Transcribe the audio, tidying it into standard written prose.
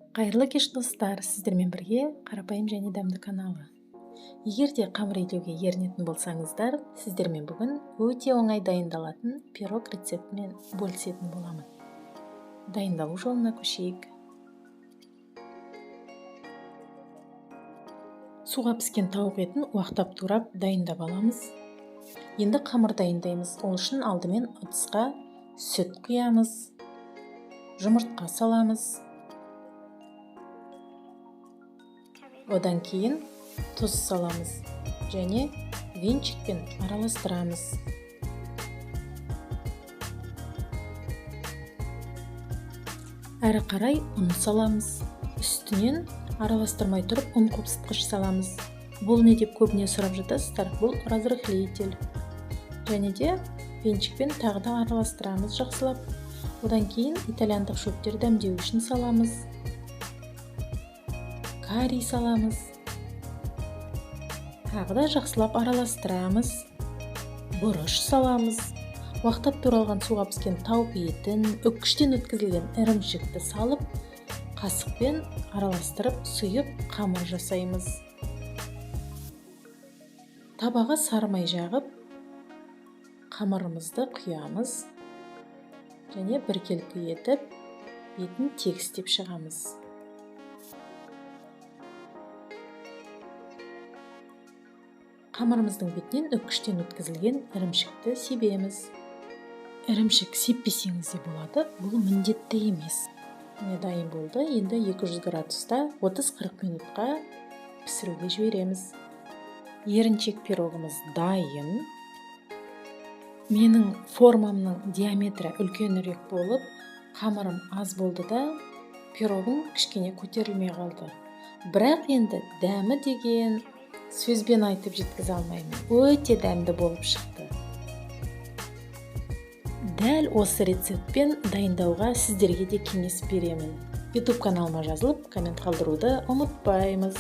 Қайырлы кеш, достар! Сіздермен бірге Қарапайым және дәмді каналы. Егер де қамыр илеуге ерінетін болсаңыздар, сіздермен бүгін өте оңай дайындалатын пирог рецептімен бөлісетін боламын. Дайындалу жолына көшейік. Суға піскен тауық етін уақтап турап дайындап аламыз. Енді қамыр дайындаймыз. Ол үшін алдымен ыдысқа сүт құямыз, жұмыртқа саламыз. Одан кейін тұз саламыз және венчикпен араластырамыз. Әрі қарай ұн саламыз. Үстінен араластырмай тұрып ұн қопсытқыш саламыз. Бұл не деп көбіне сұрап жатасыздар? Бұл разрыхлитель. Және де венчикпен тағы да араластырамыз жақсылап. Одан кейін итальяндық шөптер дәмдеу үшін саламыз. Карри саламыз. Тағы да жақсылап араластырамыз. Бұрыш саламыз. Уақтап туралған суға піскен тауық етін, үккіштен өткізілген ірімшікті салып, қасықпен араластырып, сұйып қамыр жасаймыз. Табаға сары май жағып, қамырымызды құямыз және біркелкі етіп, бетін тегістеп шығамыз. Қамырымыздың бетінен үккіштен өткізілген ірімшікті себеміз. Ірімшік сеппесеңіз де болады, бұл міндетті емес. Міне, дайын болды. Енді 200 градуста 30-40 минутқа пісіруге жібереміз. Еріншек пирогымыз дайын. Менің формамның диаметрі үлкенірек болып, қамырым аз болды да, пирогым кішкене көтерілмей қалды. Бірақ енді дәмі деген сөзбен айтып жеткізе алмаймын. Өте дәмді болып шықты. Дәл осы рецептпен дайындауға сіздерге де кеңес беремін. YouTube каналыма жазылып, коммент қалдыруды ұмытпаймыз.